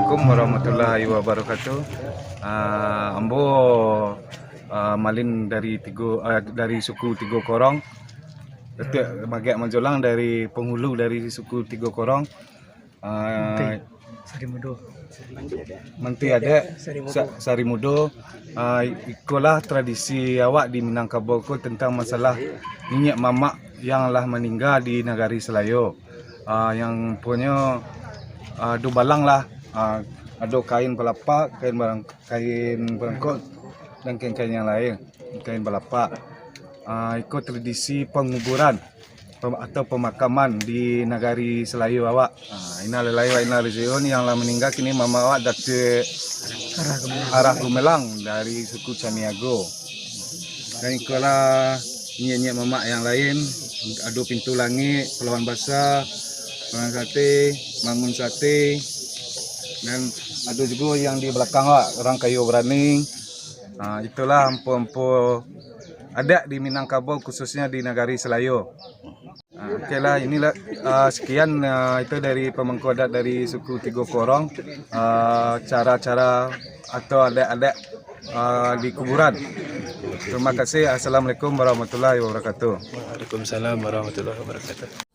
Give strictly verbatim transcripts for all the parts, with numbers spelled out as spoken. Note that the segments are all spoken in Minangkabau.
Assalamualaikum warahmatullahi wabarakatuh. Ah, ambo, ah, Malin dari Tigo, ah, dari suku Tigo Korong. Datuak Magek Manjolang dari penghulu dari suku Tigo Korong. Ah, Mantri Sarimudo. Mantri Adat Sarimudo. Sa-, Sarimudo. Ah, ikolah tradisi awak di Minangkabau ko tentang masalah niniak mamak yang lah maningga di nagari Salayo. Ah, yang punyo, ah, dubalang lah. Ah, ado kain balapak, kain barang-, kain barangkok, dan kain-kain yang lain, kain balapak. Ah, iko tradisi panguburan pem-, atau pamakaman di nagari Salayo awak. Ah, innalillahi wa inna ilaihi raji'un, yang lah maningga kini mamak awak Datuak Arah Gumilang. Arah Gumilang dari suku Caniago. Dan ikolah niniak-niniak mamak yang lain, ado Pintu Langik, Palawan Basa, Palawan Sate, Mangun Sate, dan ado jugo yang di balakang awak, urang Kayo Barani. Ah, itulah ampo-ampo adat di Minangkabau, khususnyo di nagari Salayo. Ah, oke lah, inilah, ah, sekian, ah, itu dari pamangku adat dari suku Tigo Korong, ah, cara-cara atau adat-adat, ah, di kuburan. Terima kasih. Assalamualaikum warahmatullahi wabarakatuh. Waalaikumsalam warahmatullahi wabarakatuh.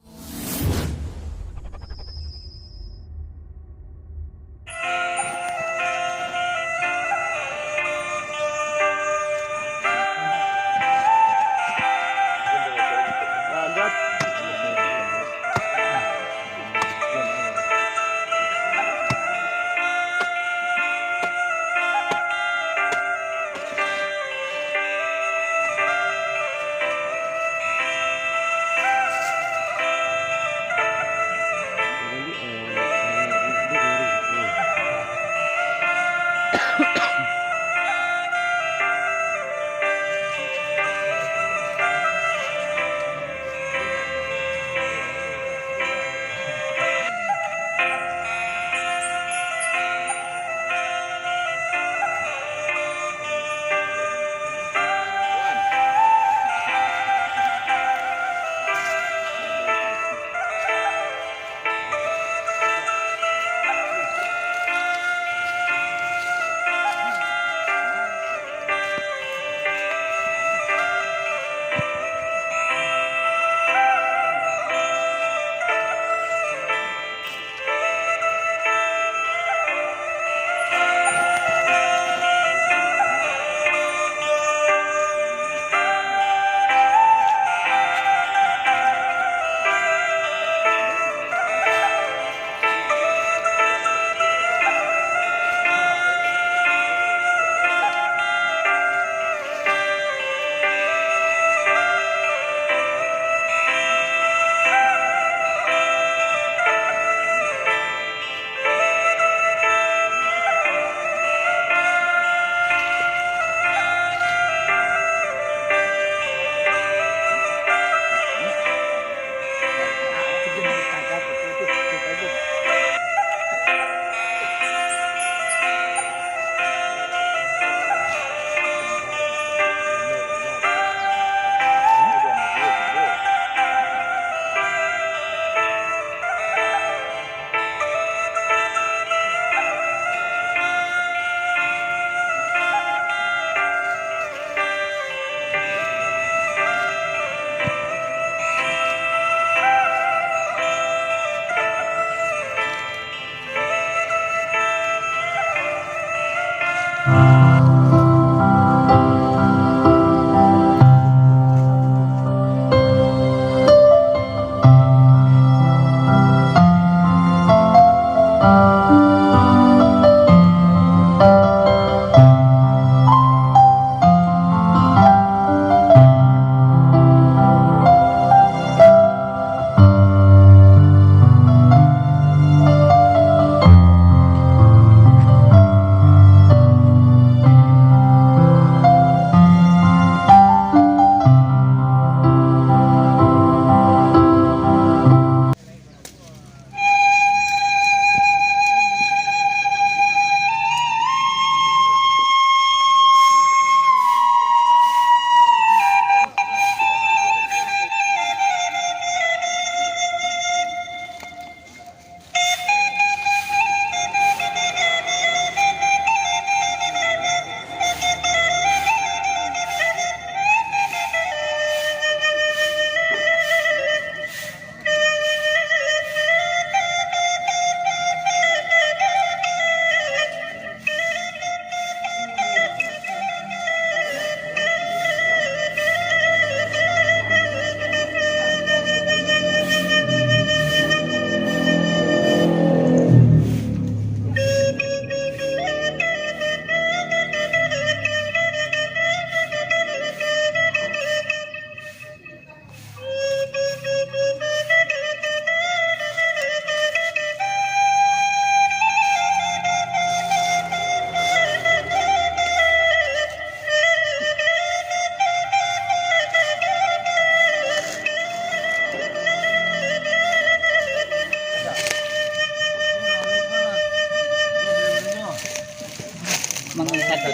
Mangun satu.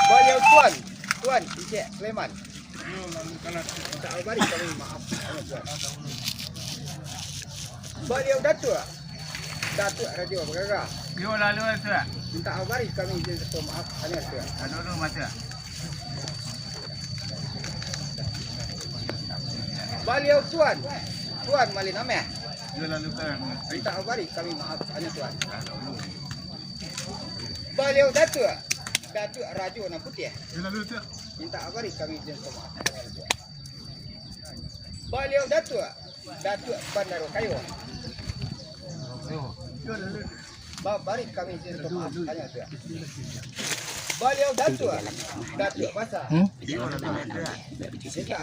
Baliau Tuan, Tuan Encik Sulaiman. Mintak babari kami maaf, Tuan. Baliau Datuak, Datuak Rajo Bagagah. Yo, lalu, Tuan. Mintak babari kami izin sato maaf, hanyo, Tuan. Lalu, Tuan. Baliau Tuan, Tuan Malin Ameh. Yo, lalu, Tuan. Mintak babari kami maaf, hanyo, Tuan. Baliau Datuak, Datuak Rajo Nan Putiah. Yo, lalu, Tuan. Mintak babari kami izin sato maaf, hanyo, Tuan. Baliau Datuak, Datuak Bandaro Kayo. Babari kami izin sato maaf, hanyo, Tuan. Baliau Datuak, Datuak Basa. Hmm? Mintak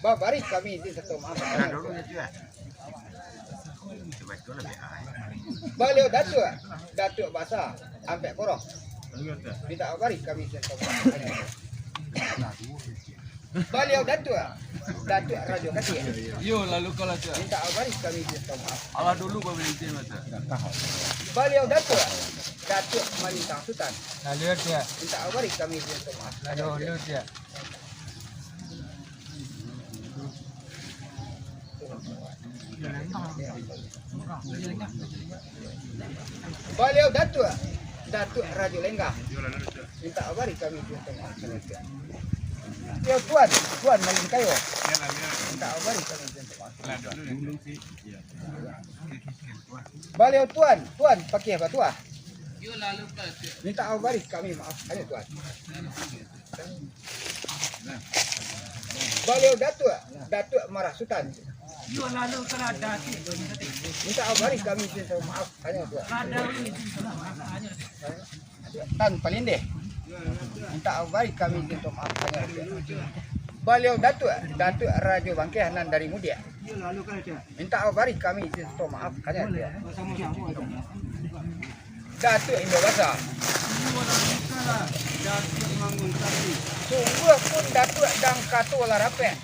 babari kami izin sato maaf, hanyo, Tuan. Baliau Datuak, Datuak Basa, Ampek Koroh. Mintak babari kami izin sato maaf, hanyo, Tuan. Baliau Datuak, Datuak Rajo Katiak. Yo, lalu kalau, Tuan. Mintak babari kami izin sato maaf. Alah dulu, Bapak Izin, Tuan. Baliau Datuak, Datuak Malintang Sutan. Lalu, Tuan. Mintak babari kami izin sato maaf. Lalu, lalu, Tuan. Baliau Datuak, Datuak Rajo Lenggah. Mintak babari kami izin sato maaf, hanyo, Tuan. Yo, Tuan, Tuan Malin Kayo. Mintak babari kami izin sato maaf, hanyo, Tuan. Baliau Tuan, Tuan Pakiah Batuah. Mintak babari kami maaf, hanyo, Tuan. Baliau Datuak, Datuak Marah Sutan. Mintak babari kami izin sato maaf, hanyo, Tuan. Tan Palindeh. Mintak babari kami izin sato maaf, hanyo, Tuan. Baliau Datuak, Datuak Rajo Bangkeh nan dari Mudiak. Mintak babari kami izin sato maaf, hanyo, Tuan. Datuak Indo Basa. Sungguah pun Datuak dang kato lah rapek.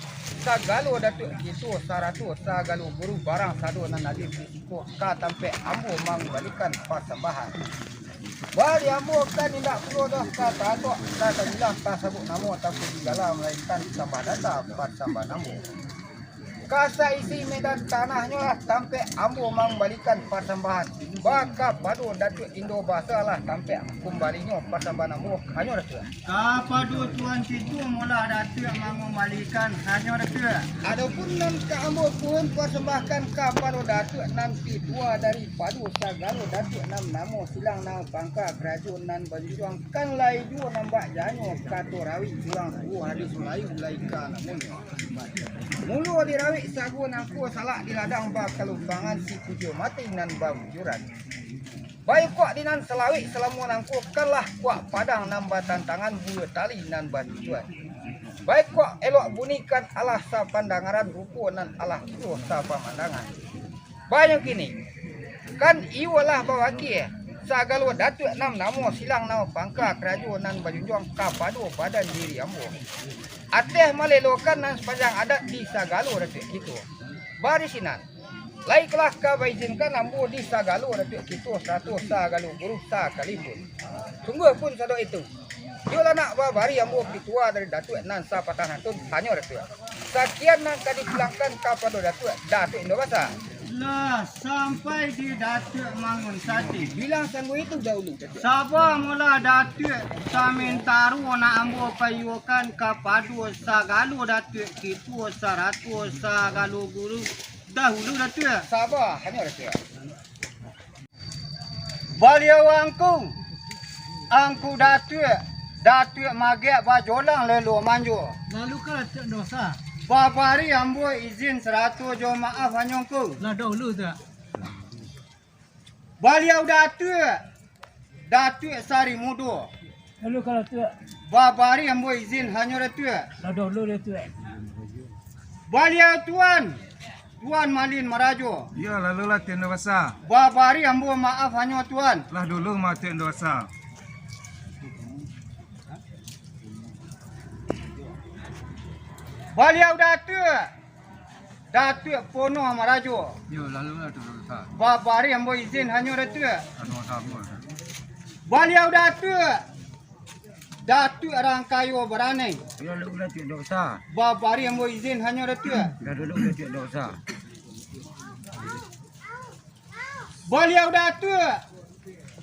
Sagalo Datuak kito sarato, sagalo guru barang sado nan hadir di siko ka tampek ambo mangambalikan pasambahan. Bari ambo kan indak pulo doh ka tatok, ka tabilang, tasabuik namo, tapuji gala, malainkan sambah data pasambahan ambo. Ka saisi medan tanahnyo lah tampek ambo mangambalikan pasambahan. Ba kapado Datuak Indo Basa lah tampek kumbalinyo pasambahan ambo, hanyo Datuak. Kapado Tuan Situ molah Datuak mangambalikan, hanyo Datuak. Adopun nan ka ambo pun pasambahkan kapado Datuak nan pitua daripado sagalo Datuak nan namo silang namo pangka karajo nan bajunjuang, kan lai juo nan bak janyo kato rawik, urang tuo hadis Malayu lai ka namonyo. Mulo dirawik sago nangko salak di ladang bakalubangan, si kujo mati nan babujuran. Baikuak di nan salawik salamo nangko kanlah kuak padang nan batantangan, bua tali nan batujuan. Baikuak elok bunikan alah sapandangaran, rupo nan alah pulo sapamandangan. Banyo kini, kan iyo lah bawakie sagalo Datuak nan namo silang namo pangka karajo nan bajunjuang kapado badan diri ambo. Ateh malelokan nan sapanjang adat di sagalo Datuak kito. Bari sinan, lai kalah ka baizinkan ambo di sagalo Datuak kito sarato sagalo guru sakalipun. Sungguah pun sadok itu, iyo lah nak babari ambo pitua dari Datuak nan sapatah nantun, hanyo Datuak. Sakian nan ka dipulangkan kapado Datuak, Datuak Indo Basa. Lah sampai di Datuak Mangun Sati. Bilang sanggup itu dahulu, Datuak. Saba molah Datuak, samantaro nak ambo paiyokan kapado sagalo Datuak kito sarato sagalo guru dahulu, Datuak. Saba, hanyo Datuak. Baliau angku, angku Datuak, Datuak Magek Bajolang Lelo Manjo. Lalu ka Datuak Dosa. Babari ambo izin sarato jo maaf, hanyo angku. Lah dahulu, Tuak. Baliau Datuak, Datuak Sari Mudo. Lalu ka Datuak. Babari ambo izin, hanyo Datuak. Lah dahulu, Datuak. Baliau Tuan, Tuan Malin Marajo. Iyo, lalu lah Tuak Indo Basa. Babari ambo maaf, hanyo Tuan. Lah dulu mah Tuak Indo Basa. Baliau Datuak, Datuak Pono Marajo. Yo, lalu lah tu dosa. Babari ambo izin hanyo Datuak. Anu sama. Baliau Datuak. Datuak Rangkayo Barani. Yo, lalu lah tu dosa. Babari ambo izin hanyo Datuak. Dah dulu lah tu dosa. Baliau Datuak,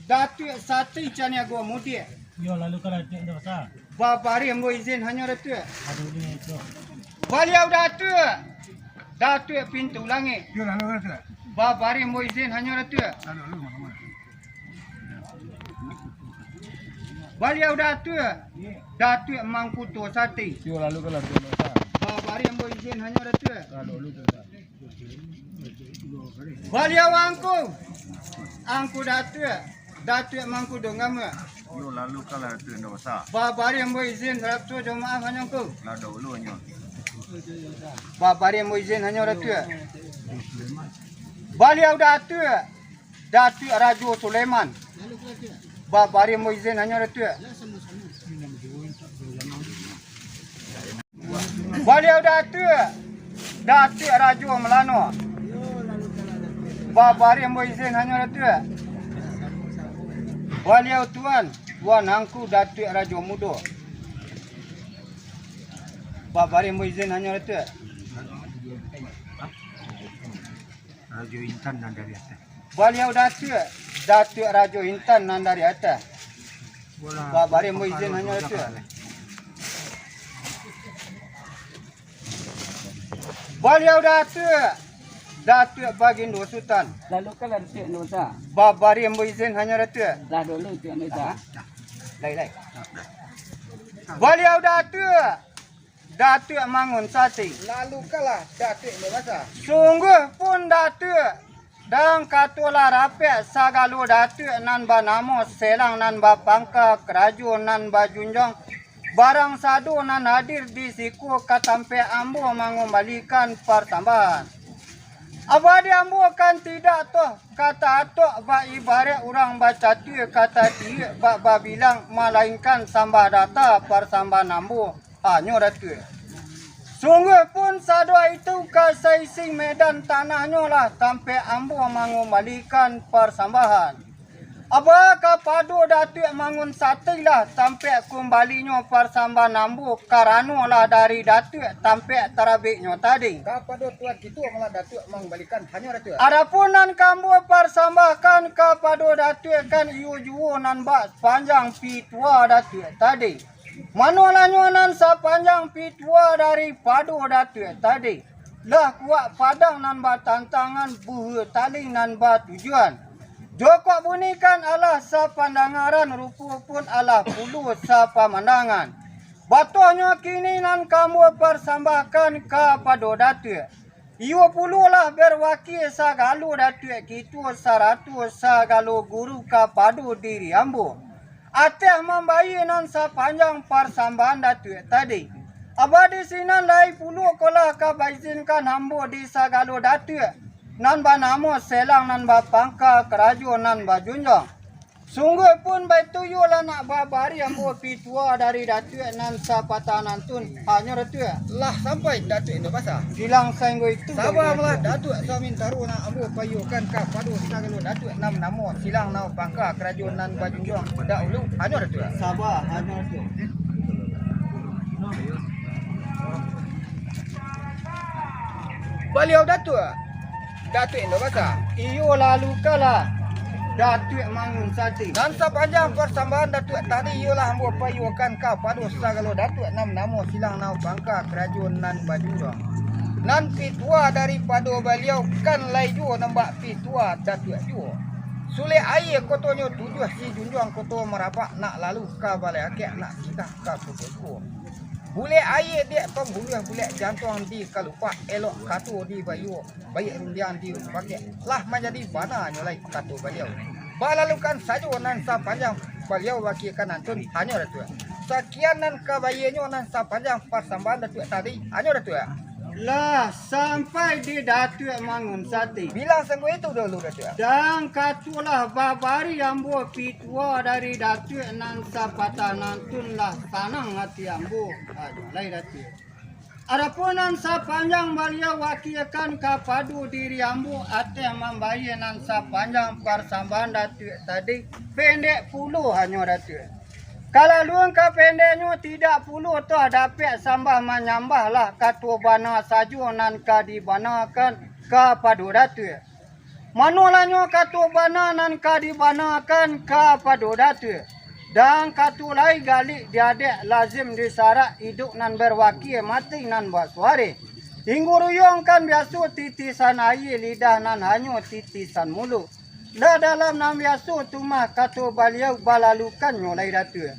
Datuak Sati Caniago Mudiak. Yo, lalu ka Datuak dosa. Babari ambo izin hanyo Datuak. Aduh, ni itu. Baliau Datuak, Datuak Pintu Langik. Yo, lalu Datuak. Babari ambo izin hanyo Datuak. Lalu, lalu, mana, mana? Baliau Datuak, Datuak Mangkuto Sati. Yo, lalu ka Datuak dosa. Babari ambo izin hanyo Datuak. Lalu, lalu, dosa. Baliau angku, angku Datuak, Datuak Mangku Donggama. Yo, lalu ka lah Datuak, ndak usah. Babari ambo izin, sarato jo maaf hanyo angku. Lah dahulu hanyo. Babari ambo izin hanyo Datuak. Baliau Datuak, Datuak Rajo Sulaiman. Babari ambo izin hanyo Datuak. Baliau Datuak, Datuak Rajo Melano. Babari ambo izin hanyo Datuak. Baliau Tuan, Tuan Angku Datuak Rajo Mudo. Babari ambo izin hanyo Datuak. Rajo Intan nan dari ateh. Baliau Datuak, Datuak Rajo Intan nan dari ateh. Babari ambo izin hanyo Datuak. Baliau Datuak, Datuak Bagindo Sutan. Lalu ka lah Datuak dosa. Babari ambo izin hanyo Datuak. Lah dulu Datuak dosa. Lai, lai. Baliau Datuak, Datuak Mangun Sati. Lalu ka lah Datuak dosa. Sungguah pun Datuak, dang kato lah rapek sagalo Datuak nan banamo Selang nan bapangka karajo nan bajunjuang. Barang sado nan hadir di siko ka tampek ambo mangumbalikan parsambahan. Abadi ambo kan tidak toh ka taatok baibarat urang bacatua ka tatiuak bak babilang, malainkan sambah data parsambahan ambo hanyo Datuak. Sungguah pun sadua itu ka saisi medan tanahnyo lah tampek ambo mangumbalikan parsambahan. Aba kapado Datuak Mangun Sati lah tampek kumbalinyo parsambahan ambo, karano lah dari Datuak tampek tarabiknyo tadi. Kapado Tuan kito malah Datuak mangumbalikan hanyo Datuak. Adapun nan ka ambo parsambahkan kapado Datuak kan iyo juo nan bak panjang pitua Datuak tadi. Manolah nyo nan sapanjang pitua daripado Datuak tadi, lah kuak padang nan batantangan, buhua tali nan batujuan. Jokok bunikan alah sapandangaran, rupo pun alah pulo sapamandangan. Batohnyo kini nan ka ambo parsambahkan kapado Datuak. Iyo pulo lah berwakil sagalo Datuak kito sarato sagalo guru kapado diri ambo, ateh mambayia nan sapanjang parsambahan Datuak tadi. Aba di sinan lai pulo ko lah ka baizinkan ambo di sagalo Datuak nan banamo Selang nan bapangka karajo nan bajunjuang. Sungguah pun baitu yo lah nak babari ambo pitua dari Datuak nan sapatah nantun hanyo Datuak. Lah sampai Datuak Indo Basa. Bilang sainggo itu. Saba malah Datuak Samintaro nak ambo paiyokan kapado sagalo Datuak nan namo Silang nan bapangka karajo nan bajunjuang dahulu hanyo Datuak. Saba hanyo Datuak. Baliau Datuak, Datuak Indo Basa. Iyo lalu ka lah Datuak Mangun Sati. Nan sapanjang parsambahan Datuak tadi iyolah ambo paiyokan kapado sagalo Datuak nan namo Silang nan bapangka karajo nan bajunjuang. Nan pitua daripado baliau kan lai juo nan bak pitua Datuak juo. Sulek aia kotonyo tujuah, si junjuang koto marabak, nak lalu ka balai akek, nak singgah ka koto juo. Bulek aia dek pambuluah, bulek jantuang di kalupak, elok kato di bayuo, baiak rundiang di bakek, lah manjadi bana nyo lai kato baliau. Balalukan sajo nan sapanjang baliau wakiakan antun hanyo Datuak. Sakian nan ka baianyo nan sapanjang parsambahan Datuak tadi hanyo Datuak. Lah sampai di Datuak Mangun Sati. Bilang sainggo itu dulu Datuak. Dang katulah babari ambo pitua dari Datuak nan sapatah nantun lah sanang ati ambo. Aduh, lai Datuak. Adapun nan sapanjang baliau wakiakan kapado diri ambo ateh mambayia nan sapanjang parsambahan Datuak tadi, pendek pulo hanyo Datuak. Kalaluan ka pendeknyo tidak pulo toh dapek sambah manyambah lah, kato bana sajo nan ka dibanakan kapado Datuak. Manolah nyo kato bana nan ka dibanakan kapado Datuak. Dan kato lai galik diadek lazim disarak, iduik nan bawakia mati nan basuareh. Inggo ruyuang kan biaso titisan aia, lidah nan hanyo titisan muluik. Lah dalam nan biaso tu mah kato baliau balalukannyo lai Datuak.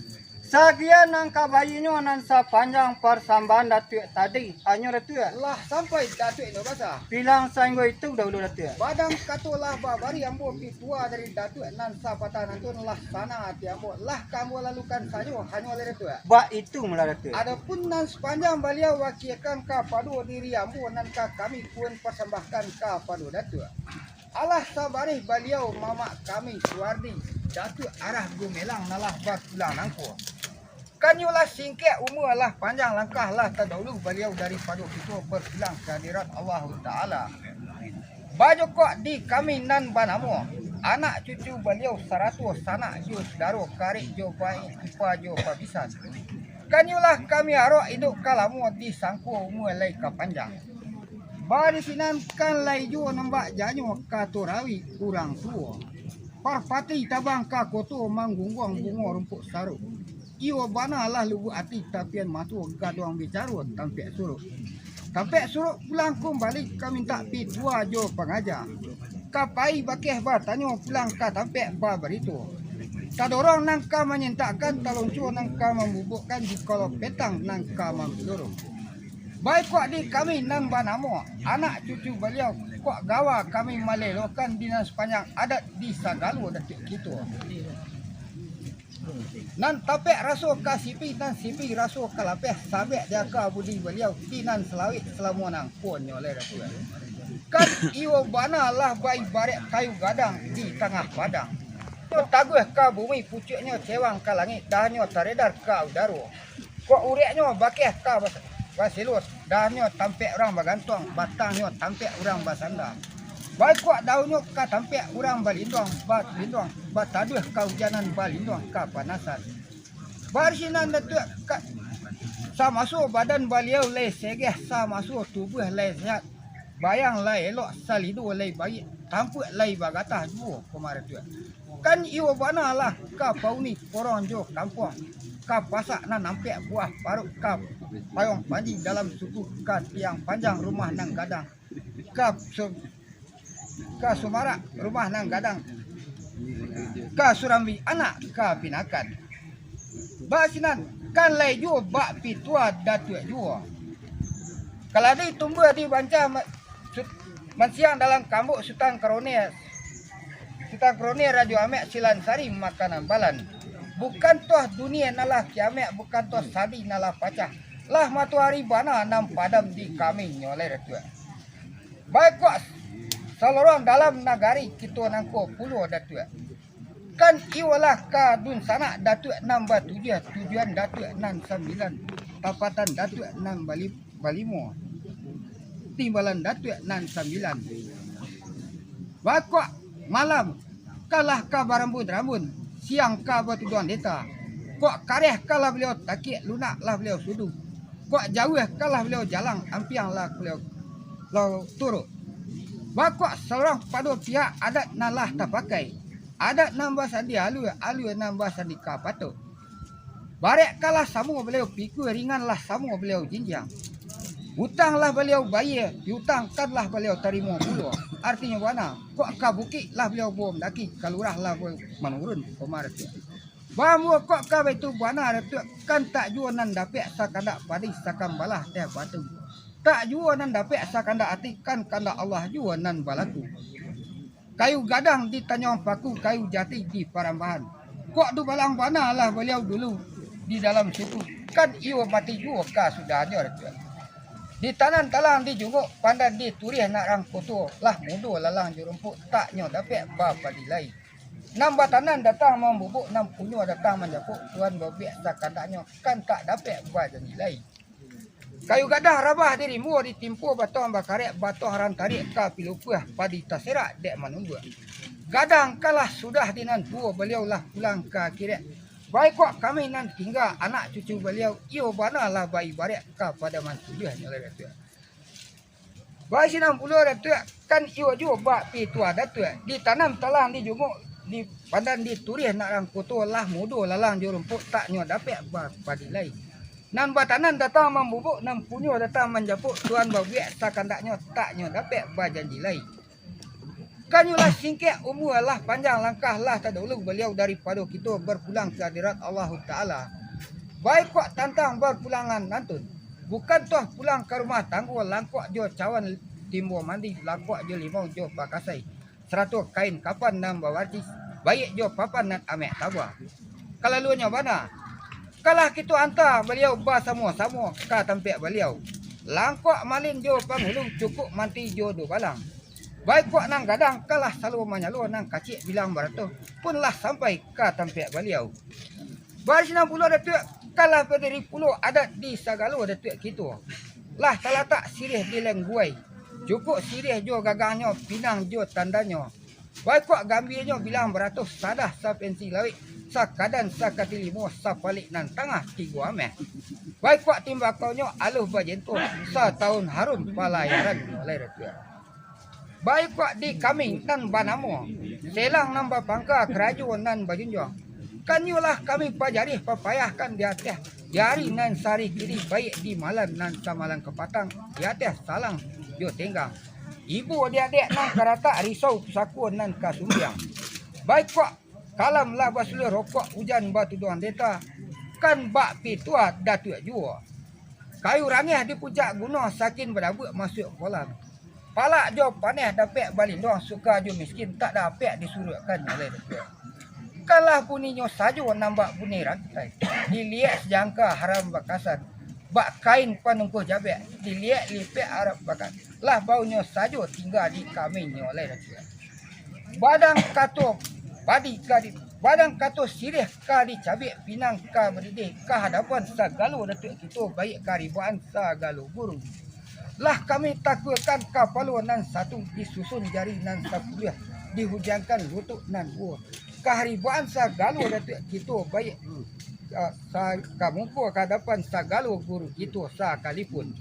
Sakian nan ka bayinyo nan sapanjang parsambahan Datuak tadi, hanyo Datuak. Lah sampai Datuak Indo Basa. Bilang sainggo itu dahulu Datuak. Badang kato lah babari ambo pituah dari Datuak nan sapatah nantun lah sana ati ambo lah ka ambo lalukan sajo hanyo lai Datuak. Bak itu malah Datuak. Adapun nan sapanjang baliau wakiakan kapado diri ambo nan ka kami pun parsambahkan kapado Datuak. Alah sabareh baliau mamak kami Suwardi, Datuak Arah Gumelang nan lah bapulang nangko. Kan iyo lah singkek umua, lah panjang langkah, lah tadahulu baliau daripado kito bapulang ka hadirat Allahu Ta'ala. Bajokok di kami nan banamo, anak cucu baliau sarato sanak jo sudaro, karek jo baik, ipa jo pabisan. Kan iyo lah kami arok iduik ka lamo, disangko umua lai ka panjang. Bari sinan kan lai juo nambak janyo kato rawik urang tuo. Parpati tabang ka koto manggungguang bungo rumpuik saruik. Iyo bana lah lubuak ati tapian mato gaduang bicaro tampek suruk. Tampek suruk pulang kumbali ka mintak pituah jo pangaja. Ka pai bakeh batanyo pulang ka tampek babarito. Tadorong nan ka manyentakkan, talonco nan ka mambubukkan, jikalo petang nan ka mampiloro. Baikok di kami nan banamo, anak cucu baliau, kok gawa kami malelokan di nan sapanjang adat di sagalo datuak kito. Nan tapek raso ka sipi, nan sipi raso ka lapeh, sabek di aka budi baliau, di nan salawik salamo nangkonyo lai datuak. Kan iyo bana lah baibarek kayu gadang di tangah padang. Nyo taguah ka bumi, pucuaknyo cewang ka langik, dahnyo taredar ka udaro. Kok ureknyo bakeh ka bas-, basiluah, dahnyo tampek urang bagantuang, batangnyo tampek urang basanda. Baikok daunnyo ka tampek urang balinduang, balinduang, bataduah kaujanan, balinduang kapanasan. Bari sinan datuak ka, samaso badan baliau lai segeh, samaso tubuah lai sehat, bayang lai elok, salido lai baiak, tampuak lai bagatah juo, koma datuak. Kan iyo bana lah ka pauni korong jo kampuang, ka pasak nan ampek buah paruik, ka payuang panji dalam suku, ka tiang panjang rumah nan gadang, ka su-, ka sumarak rumah nan gadang, ka surambi anak ka pinakan. Bak sinan kan lai juo bak pituah datuak juo. Kaladi tumbuah di banca ma-, su-, mansiang dalam kambuak Sutan Karone, Sutan Karone Rajo Amek Silansari makanan balan. Bukan toh dunia nan lah kiamek, bukan toh sadi nan lah pacah. Lah matoari bana nan padam di kami nyo lai datuak. Baikok salorong dalam nagari kito nangko pulo datuak. Kan iyolah ka dunsanak datuak nan batujuah, tujuan datuak nan sambilan, tapatan datuak nan bali-, balimo, timbalan datuak nan sambilan. Baikok malam, kalah ka barambun-rambun, siang ka batuduang deta. Kok kareh kalah baliau takiak, lunak lah baliau sudu. Kok jauah kalah baliau jalang, ampiang lah baliau, lah turuk. Baikok saurang pado pihak adat nan lah tapakai. Adat nan basandi alua, alua nan basandi ka patok. Barek kalah samo baliau pikua, ringan lah samo baliau jinjiang. Utang lah baliau bayia, piutang kan lah baliau tarimo pulo. Artinyo bana, kok ka bukik lah baliau bawa mandaki, ka lurah lah baliau manurun, koma datuak. Bambuah kok ka baitu bana datuak, kan tak juo nan dapek sakandak padi, sakambalah teh batu. Tak juo nan dapek sakandak ati, kan kandak Allah juo nan balaku. Kayu gadang di tanjuang paku, kayu jati di parambahan. Kok dubalang bana lah baliau dulu di dalam suku, kan iyo mati juo kasudahannyo datuak. Ditanan talang di jungok, pandan di turiah nak rang koto, lah mudo lalang jo rumpuik, tak nyo dapek bapadi lai. Nan batanan datang mambubuk, nan punyo datang manjapuk, tuan babuek sakandaknyo, kan tak dapek bajanji lai. Kayu gadang rabah di rimbo, ditimpo batuang bakarek, batuang rantarik ka pilupuah, padi taserak dek manumbuak. Gadang kalah sudah di nan tuo, baliau lah pulang ka akhirat. Baikok kami nan tingga, anak cucu baliau, iyo bana lah baibarat ka padaman suluah nyo lai Datuak. Baitu nan pulo Datuak, kan iyo juo bak pituah Datuak, ditanam talang di jumuk, di pandan di turih nak rang koto, lah mudo lalang jo rumpuik, tak nyo dapek bapadi lai. Nan batanan datang mambubuk, nan punyo datang manjapuk, Tuhan babuek sakandaknyo, tak nyo dapek bajanji lai. Kan iyo lah singkek umua, lah panjang langkah, lah tadaulu baliau daripado kito bapulang ka hadirat Allahu Taala. Baikok tantang bapulangan nantun, bukan toh pulang ka rumah tanggo, langkok jo cawan timbo mandi, langkok jo limau jo pakasai, sarato kain kapan nan bawarci, baiak jo papan nan amek taba. Kalaluannyo bana, kalah kito anta baliau basamo-samo ka tampek baliau. Langkok malin jo pangulu, cukuik manti jo dubalang. Baikok nan gadang kalah salo manyalo, nan kaciak bilang baratuih pun lah sampai ka tampek baliau. Baitu nan pulo Datuak, kalah badiri pulo adat di sagalo Datuak kito. Lah talatak siriah di lengguai, cukuik siriah jo gagangnyo, pinang jo tandanyo. Baikok gambianyo bilang baratuih, sadah sapensi lawik, sakadan sakati limo, sapalik nan tangah tigo ameh. Baikok timbakaunyo aluih bajento, satahun harum palayaran lai Datuak. Baikok di kami nan banamo, selang nan bapangka, karajo nan bajunjuang. Kan iyolah kami pajarih papayahkan di ateh, di ari nan sari kiri, baiak di malam nan samalam kapatang, di ateh salang jo tenggang. Ibo di adek nan karatak, risau pusako nan kasumbiang. Baikok kalam lah basuluah rokok, ujan batuduang deta, kan bak pituah Datuak juo. Kayu rangeh di puncak gunuang, sakin badabuak masuak kolam. Palak jo paneh dapek balinduang, suka jo miskin tak dapek disuruakkan nyo lai Datuak. Kanlah buninyo sajo nan bak bunyi rantai, diliek sajangka haram bakasan, bak kain panungkuh jabek, diliek lipek arap bakan, lah baunyo sajo tingga di kaminnyo lai Datuak. Badang kato badi ka di, badang kato siriah ka dicabik, pinang ka badidih ka hadapan sagalo Datuak kito, baiak karibaan sagalo guru. Lah kami takuakan kapalo nan satu, disusun jari nan sapuluah, dihujankan lutuk nan duo. Kahariboan sagalo Datuak kito baiak, ah, sa-, ka muko ka hadapan sagalo guru kito sakalipun.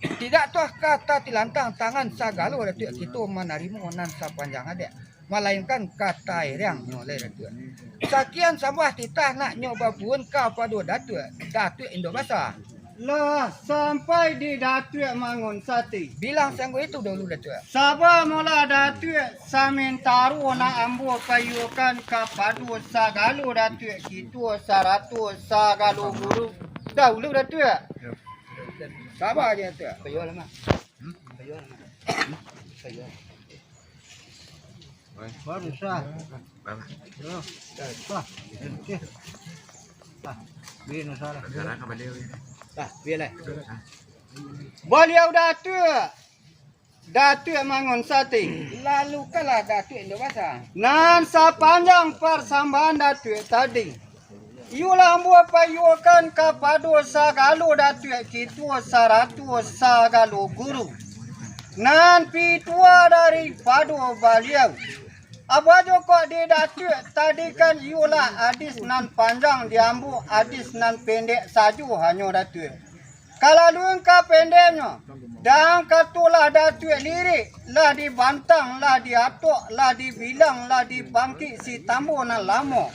Tidak toh ka tatilantang tangan sagalo Datuak kito manarimo nan sapanjang adat, malainkan ka tairiangnyo lai Datuak. Sakian sambah titah nak nyo bapuhun kapado Datuak, Datuak Indo Basa. Lah sampai di Datuak Mangun Sati. Bilang sangguik itu dahulu, Datuak. Saba molah Datuak, samantaro nak ambo payuakan kapado sagalo Datuak kito sarato sagalo guru dahulu, Datuak. Saba aja, Datuak. Payualah, Mak. Payualah, Mak. Payualah. Baru sah. Yo. Sah. Okey. Sah. Biar no salah. Sah, biar lah. Baliau Datuak, Datuak Mangun Sati. Lalu kalah Datuak Indo Basa. Nan sapanjang parsambahan Datuak tadi, iyolah ambo payuakan kapado sagalo Datuak kito sarato sagalo guru, nan pituah daripado baliau. Apo juo kok di Datuak tadi kan iyolah adis nan panjang di ambo, adis nan pendek sajo hanyo Datuak. Kalaluan ka pendeknyo, dan katolah Datuak lirik, lah dibantang, lah diatok, lah dibilang, lah dibangkik si tambo nan lamo.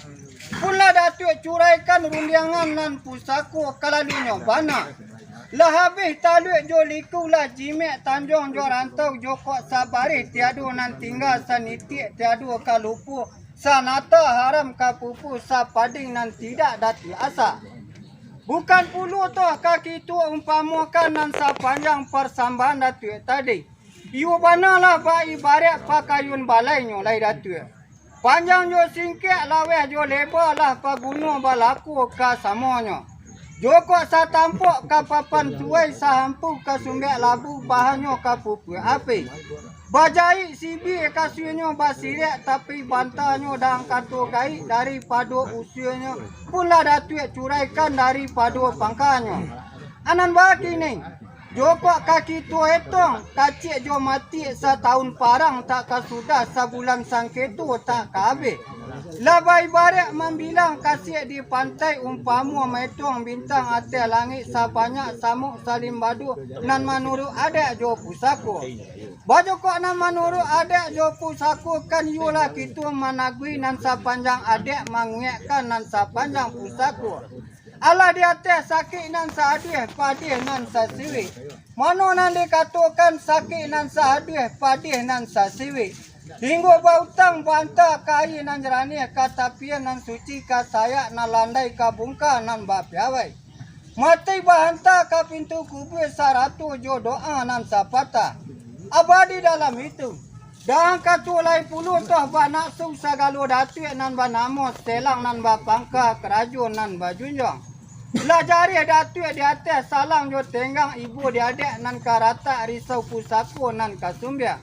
Punlah Datuak curaikan rundiangan nan pusako kalaluannyo bana. Lah abih taluak jo liku, lah jimek tanjuang jo rantau, jo kok sabarih tiado nan tingga, sanitiak tiado ka lupo, sanata haram ka pupu, sapading nan tidak Datuak asak. Bukan pulo toh ka kito umpamokan nan sapanjang parsambahan Datuak tadi. Iyo bana lah baibarat pakayun balainyo lai Datuak. Panjang jo singkek, laweh jo leba, lah paguno balaku ka samonyo. Jokok satampok ka papan tuai, sahampu ka sumbek labu, bahanyo ka pupuk api. Bajaik sibi kasuinyo, basirek tapi bantanyo, dan kato gaik daripado usuinyo, punlah Datuak curaikan daripado pangkanyo. Anan bakini, jokok kaki tu etong, kacik jo mati satahun parang tak ka sudah, sabulan sangketo tak ka abih. Lah baibarat mambilang kasiak di pantai, umpamo maetong bintang ateh langik, sabanyak samuk salimbadu, nan manuruik adat jo pusako. Bajokok nan manuruik adat jo pusako, kan iyolah kito managui nan sapanjang adat, manguekkan nan sapanjang pusako. Alah di ateh sakik nan saadih, padih nan sasiwik. Mano nan dikatokan sakik nan saadih, padih nan sasiwik. Hinggo bautang baanta ka aia nan jaranih, ka tapian nan suci, ka sayak nan landai, ka bungka nan bapiawai. Mati bahanta ka pintu kubua, sarato jo doa nan sapatah. Abadi dalam itu, dang kato lai pulo toh banaksu sagalo datuak nan banamo selang nan bapangka karajo nan bajunjuang. Lah jarih datuak di ateh salang jo tenggang ibo di adat nan ka ratak risau pusako nan ka sumbiang.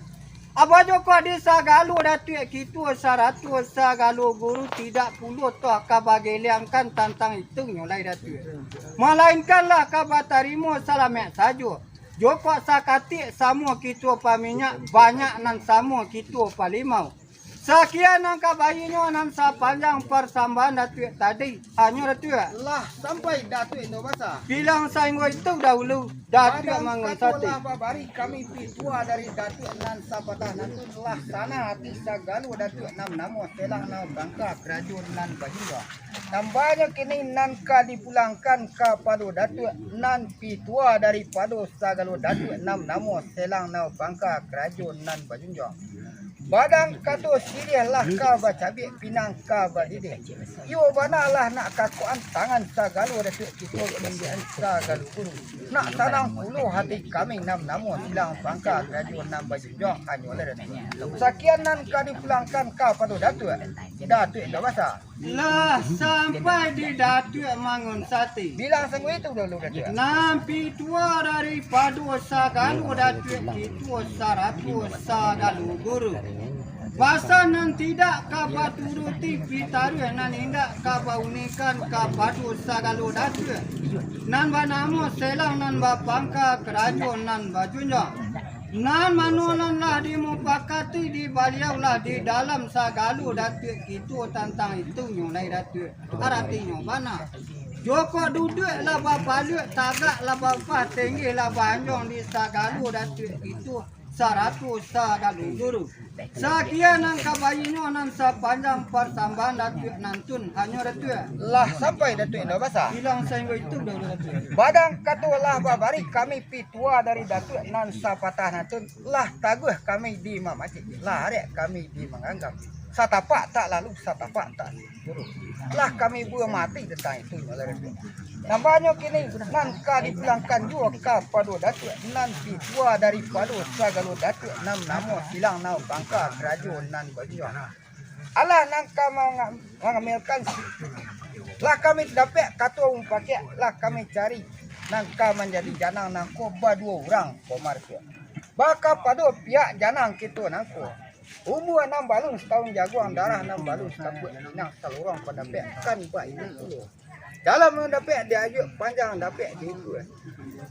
Abajokok di sagalo datuak kito sarato sagalo guru, tidak pulo toh ka bageliangkan tantang itunyo lai datuak. Malainkanlah ka batarimo salamaik sajo. Jokok sakatik samo kito paminyak, banyak nan samo kito palimau. Sakian nan ka bainyo nan sapanjang parsambahan datuak tadi. Hanyo datuak. Lah sampai datuak Indo Basa. Bilang sainggo itu dahulu, datuak mangun sati. Lah babari kami pitua dari datuak nan sapatah nan tu, lah sanang ati sagalo datuak nan namo selang namo bangka karajo nan bahingga. Nambanyo kini nan ka dipulangkan kapado datuak nan pitua daripado sagalo datuak nan namo selang namo bangka karajo nan bajunjuang. Badang kato siriah lah ka bacabiak, pinang ka badidih. Iyo bana lah nak kakoan tangan sagalo datuak kito, tindian sagalo guru. Nak sanang pulo hati kami nan namo silang pangka karajo nan bajunjuang hanyo lah datuak. Sakian nan ka dipulangkan kapado datuak. Datuak Indo Basa. Lah sampai di datuak mangun sati. Bilang sangguik itu dulu datuak. Nan pitua daripado sagalo datuak kito sarato sagalo guru. Basa nan tidak ka baturuti pitaruah, nan indak ka baunikan kapado sagalo datuak. Nan banamo selang nan bapangka karajo nan bajunjuang. Nan mano nan lah dimupakati di baliau lah di dalam sagalo datuak kito tantang itunyo lai datuak. Aratinyo bana. Jokok duduak lah bapaluak, tagak lah bapah, tinggi lah baanjuang di sagalo datuak kito sarato sagalo guru. Sakian nan ka bainyo nan sapanjang parsambahan datuak nantun hanyo datuak. Lah sampai datuak Indo Basa. Bilang sainggo itu dahulu datuak. Badang kato lah babari kami pitua dari datuak nan sapatah nantun, lah taguah kami di mamacik, lah arek kami di mangganggam. Satapak tak lalu, satapak tak guru. Lah kami bua mati tantang itu nyo lah datuak. Nambanyo kini nan ka dipulangkan juo kapado datuak nan pitua daripado sagalo datuak nan namo silang namo pangka karajo nan bajunjuang. Alah nan ka manga-, mangambiakan si-, lah kami dapek kato mupakek, lah kami cari nan ka manjadi janang nangko baduo urang komar tu. Baka pado pihak janang kito nangko. Umua nan balun satahun jaguang, darah nan balun satampuak pinang, salorong pandapek kan baitu pulo. Dalam nan dapek diayuak, panjang dapek diukur.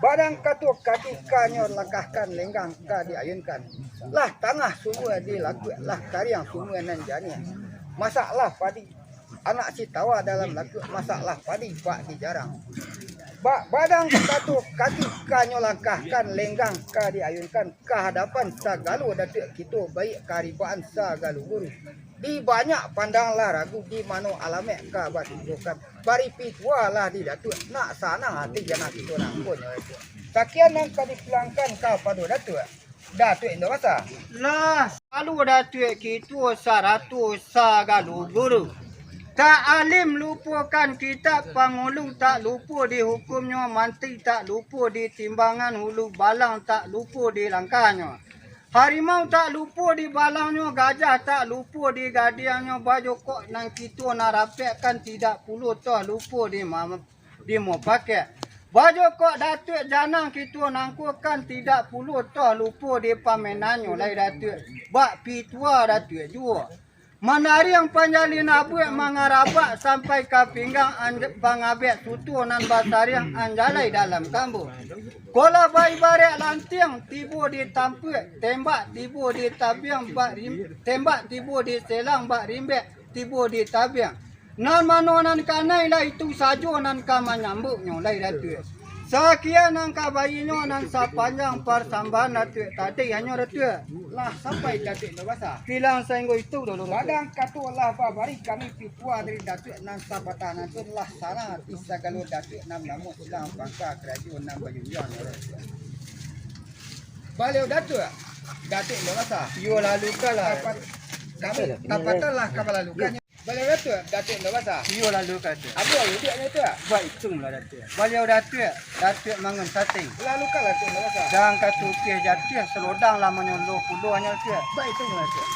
Badang kato kaki ka nyo langkahkan, lenggang ka diayunkan. Lah tangah sumua dilakuak, lah kariang sumua nan janiah. Masak lah padi anak sitawa dalam lakuak, masak lah padi bak dijarang. Ba-, badang kato kaki ka nyo langkahkan, lenggang ka diayunkan, ka hadapan sagalo datuak kito, baiak karibaan sagalo guru. Di banyak pandang lah ragu, di mano alamaik ka batibokan. Bari pitua lah di datuak, nak sanang ati janang kito nangko nyo datuak. Sakian nan ka dipulangkan kapado datuak. Datuak Indo Basa. Lah, salalu datuak kito sarato sagalo guru. Tak alim lupokan kitab, pangulu tak lupo dihukumnyo, manti tak lupo ditimbangan, ulu balang tak lupo dilangkahnyo. Harimau tak lupo dibalangnyo, gajah tak lupo digadiangnyo, bajokok nan kito nan rapek kan tidak pulo toh lupo di ma-, di mupakek. Bajokok datuak janang kito nangko kan tidak pulo toh lupo di pamenannyo lai datuak, bak pitua datuak juo. Manariang panjalin abuak mangarabak sampai ka pinggang anj-, pangabek suto nan basariang anjalai dalam kambuah. Kolah baibarat lantiang tibo di tampuak, tembak tibo di tabiang bak rim-, tembak tibo di selang bak rimbek tibo di tabiang. Nan mano nan kanai lah itu sajo nan ka manyambuiknyo lai Datuak. Sakian nan ka bayinyo nan sapanjang parsambahan Datuak tadi hanyo Datuak. Lah sampai Datuak Indak Basa. Bilang sainggo itu dulu Datuak. Badang kato lah babari kami pituah dari Datuak nan sabatah nan tu lah sana ati sagalo Datuak nan namo silang pangka karajo nan bajunjuang. Baliau Datuak, Datuak Indak Basa. Iyo lalu ka lah. Tapat-, kami tapatah lah ka balalu ka. Baliau Datuak, Datuak Indak Basa. Iyo lalu ka Datuak. Abu ayo duduak nyo Datuak. Baik tu lah Datuak. Baliau Datuak, Datuak Mangun Sating. Lalu ka Datuak Indak Basa. Jang ka tukih jatuah salodang lamonyo lo pulo hanyo Datuak. Baik tu lah Datuak.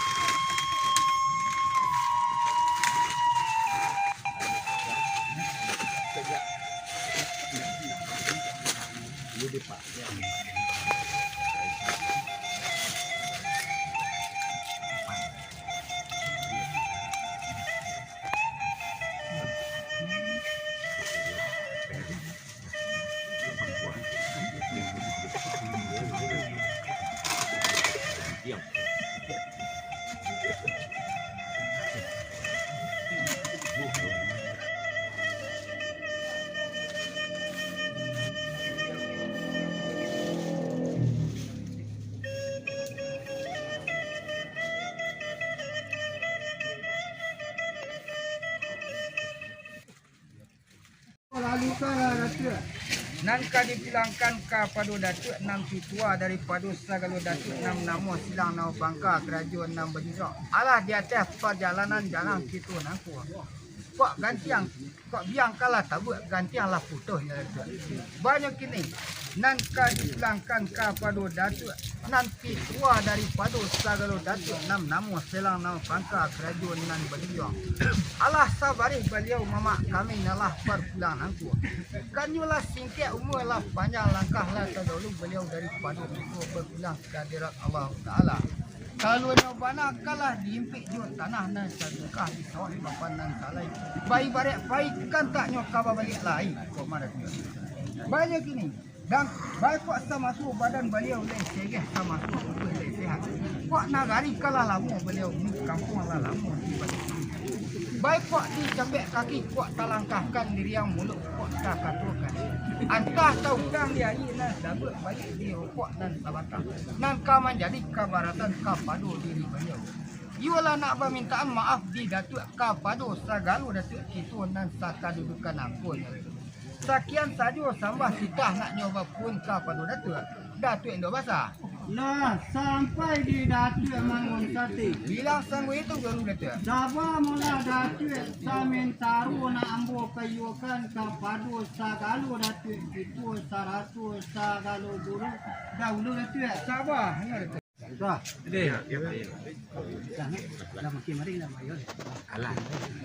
Lalu ka Datuak. Nan ka dipilangkan kapado Datuak nan pituah daripado sagalo Datuak nan namo silang namo pangka karajo nan bajunjuang. Alah di ateh pajalanan jalan kito nangko. Kok gantiang, kok biang kalah tabuak, gantiang lah putuih nyo Datuak. Banyo kini, nan ka dipilangkan kapado Datuak nan pituah daripado sagalo Datuak nan namo silang namo pangka karajo nan bajunjuang. Alah sabarih baliau mamak kami nan lah bapulang nangko. Kan nyo lah singkek umua, lah panjang langkah, lah tadaulu baliau daripado mangko bapulang ka hadirat Allah Taala. Kaluanyo bana kalah diimpik jo tanah nan sabingkah di sawah bapan nan salai. Baibarat pai kan taknyo ka babaliak lai, kok maratuak. Banyo kini, dan baikok samaso badan baliau lai segeh, samaso tubuah lai sehat. Kok nagari kalah lamo baliau, kampuang lah lamo di Baikok dicambek kaki, kok talangkahkan diriang muluik, kok takatokan. Antah tautang di aia nan sabuik, baiak di rokok nan sabatang, nan ka manjadi kabaratan kapado diri baliau. Iyolah nak bamintaan maaf di Datuak kapado sagalo Datuak kito nan sakadudukan angkonyo. Sakian sajo sambah titah nak nyo bapun kapado Datuak. Datuak Indak Basa. Lah sampai di Datuak Mangun Sati. Bilang sangguik itu dulu Datuak. Saba molah Datuak, samantaro nak ambo paiyokan kapado sagalo Datuak kito sarato sagalo guru dahulu Datuak. Saba, ingat Datuak. Dah. Dah, dah makin maring dah, Mayun. Alah.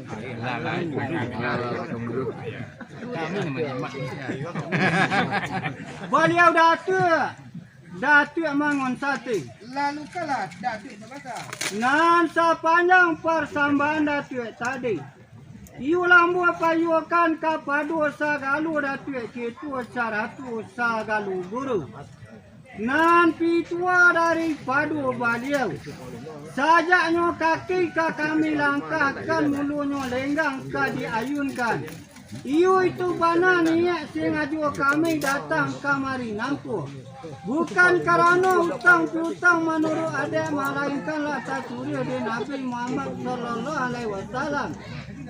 Alah, alah. Kami nama nyemak ni. Baliau Datuak, Datuak Mangun Sati. Lalu kalah Datuak Indak Basa. Nan sapanjang parsambahan Datuak tadi, iyo lah ambo paiyokan kapado sagalo Datuak kito sarato sagalo guru. Nan pituah daripado baliau. Sajaknyo kaki ka kami langkahkan, mulonyo lenggang ka diayunkan. Iyo itu bana niaik sangajo kami datang kamari nangko. Bukan karano utang piutang manuruik adaik, malainkan lah taturuih di Nabi Muhammad sallallahu alaihi wasallam.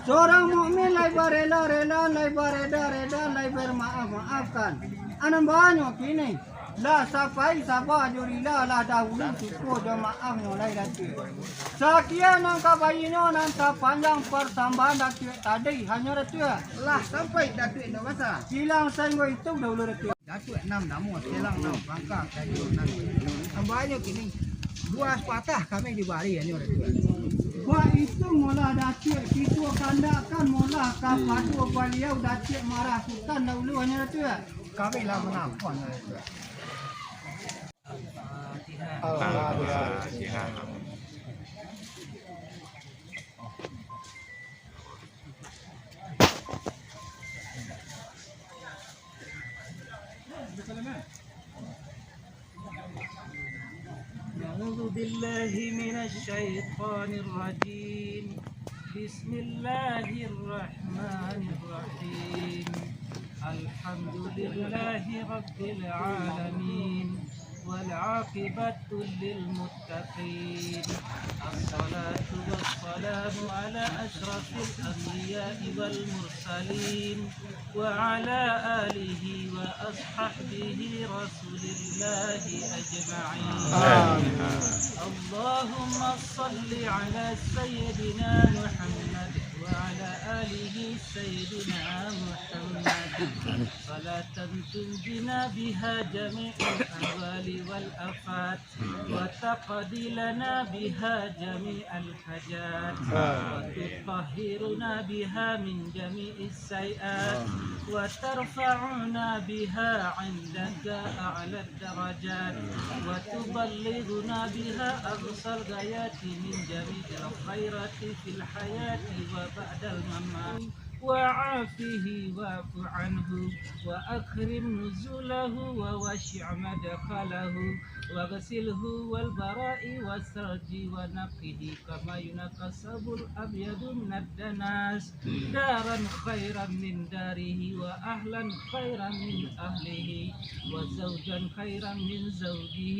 Surang mukmin lai barela-rela, lai bareda-reda, lai bamaaf-maafkan. Anan banyo kini. Lah sapai saba jo rila, lah dahulu syukur jo maafnyo lai Datuak. Sakian nan ka bayinyo nan sapanjang parsambahan Datuak tadi, hanyo Datuak. Lah sampai Datuak Indak Basa. Bilang sainggo itu dahulu Datuak. Datuak nan namo silang namo pangka karajo nan. Sambahnyo kini, dua patah kami dibari hanyo Datuak. Baitu molah Datuak, kito kandakkan molah kapado baliau Datuak marah sutan dahulu hanyo Datuak. Kami lah manampuah. Al-Fatihah. Al-Fatihah. أعوذ بالله من الشيطان الرجيم. بسم الله الرحمن الرحيم. الحمد لله رب العالمين. والعاقبة للمتقين. الصلاة والسلام على أشرف الأنبياء والمرسلين. وعلى آله وأصحابه رسول الله أجمعين. آمين. اللهم صل على سيدنا محمد وعلى آله سيدنا محمد. صلاة تنجينا بها جميع الأهوال والآفات. وتقضي لنا بها جميع الحاجات، وتطهرنا بها من جميع السيئات، وترفعنا بها عندك أعلى الدرجات، وتبلغنا بها أقصى الغايات من جميع الخيرات في الحياة وبعد الممات. وعافه واعف عنه، وأكرم نزله، ووسع مدخله، واغسله بالبراء والثلج ونقه كما ينقى الثوب الأبيض من الدنس، دارا خيرا من داره، وأهلا خيرا من أهله، وزوجا خيرا من زوجه،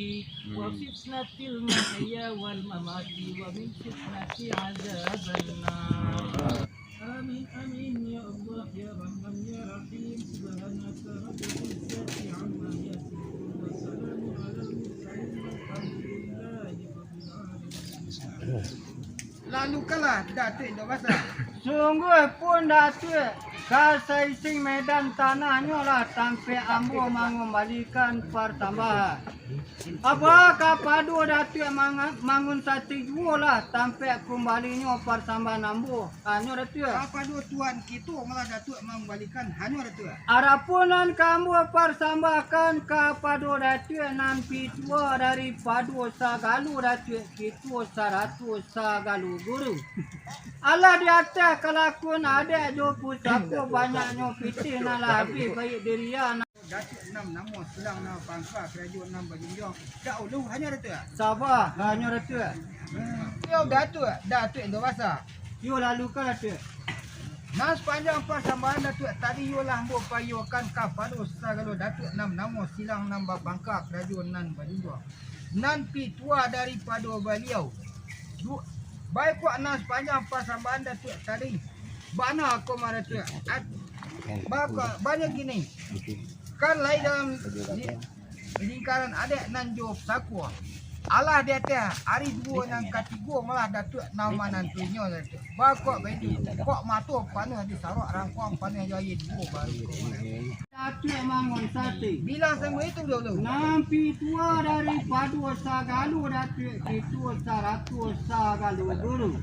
وفتنة المحيا والممات، ومن فتنة عذاب النار. آمين، آمين، يا الله، يا رحمن، يا رحيم. سبحانك رب العزة عما يصفون، وسلام على المرسلين، والحمد لله رب العالمين. Lalu kalah Datuak Indak Basa. Sungguahpun Datuak, ka saising medan tanahnyo lah tampek ambo mangumbalikan parsambahan. Apa kapado Datuak manga-, Mangun Sati juo lah tampek kumbalinyo parsambahan ambo, hanyo Datuak. Kapado Tuan kito malah Datuak mangambalikan, hanyo Datuak. Adopun nan ka ambo parsambahkan kapado Datuak nan pitua daripado sagalo Datuak kito sarato sagalo guru. Alah di ateh kalakuan adek jo pusako banyaknyo pitih nan lah abih baiak diri a. Datuak nan namo silang nan bapangka karajo nan bajunjuang dahulu, hanyo Datuak. Saba, hanyo Datuak. Iyo Datuak, Datuak Indak Basa. Iyo lalu ka Datuak. Nan sapanjang parsambahan Datuak tadi iyo lah ambo payokan kapado sagalo Datuak nan namo silang nan bapangka karajo nan bajunjuang. Nan pitua daripado baliau. Du-, baiklah nan sapanjang parsambahan Datuak tadi. Bana ko mah Datuak. At-, bako, banyak gini. Kan lai dalam li-, lingkaran adek nan jo pusako. Alah di ateh ari duo nan katigo malah Datuak nan manantunyo Datuak. Bako baitu. Kok mato panuah disaruak rangkuang panuah jo aia duo baru ko mah. Datuak Mangun Sati. Bilang samo itu dulu. Nan pitua daripado sagalo Datuak kito sarato sagalo guru.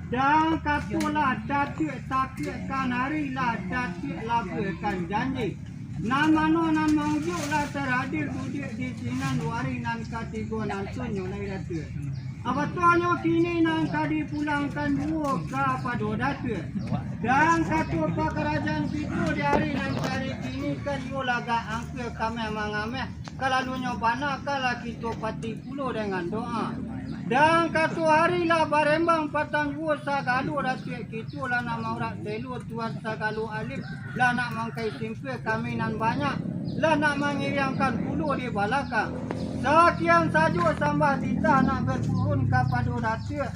Dan katolah Datuak takuikkan ari lah Datuak labuahkan janji. Nan mano nan maujuik lah taradir duduak di sinan wari nan katigo nantunyo lai Datuak. Abatuanyo kini nan ka dipulangkan juo kapado Datuak. Dan kato pakarajaan kito di ari nan kari kini kan iyo lagak angkua kameh mangameh, kalalunyo bana kan lah kito pati pulo dengan doa. Dan kato ari lah barembang patang juo sagalo Datuak kito lah nak maurak selo tuan sagalo alim. Lah nak mangkai simpel kami nan banyak, lah nak mangiriangkan pulo di balakang. Sakian sajo sambah titah nak basuhun kapado Datuak,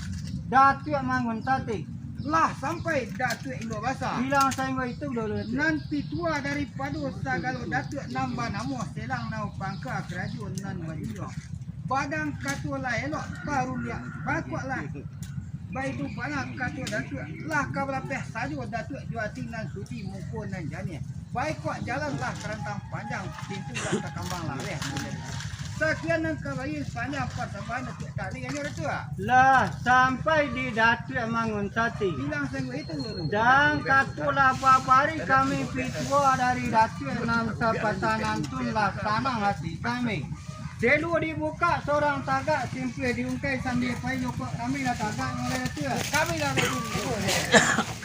Datuak Mangun Sati. Lah sampai Datuak Indak Basa. Bilang sainggo itu dulu, Datuak. Nan pitua daripado sagalo Datuak nan banamo silang nan bapangka karajo nan bajunjuang. Badang kato lah elok, baru liak bakuak lah. Baitu pala kato Datuak, lah ka balapeh sajo Datuak jo ati nan suci, muko nan janiah. Baiklah jalan lah karantang panjang, pintu lah takambang lareh. Sakian nan ka bagi sapanjang parsambahan Datuak tadi, hanyo Datuak. Lah sampai di Datuak Mangun Sati. Bilang sainggo itu dulu. Dan kato lah babari kami pitua dari Datuak nan sapatah nantun lah sanang hati kami. Selo dibukak sorang tagak, simpel diungkai sambia pai, jokok kami lah tagak, mulai Datuak. Kami lah Datuak.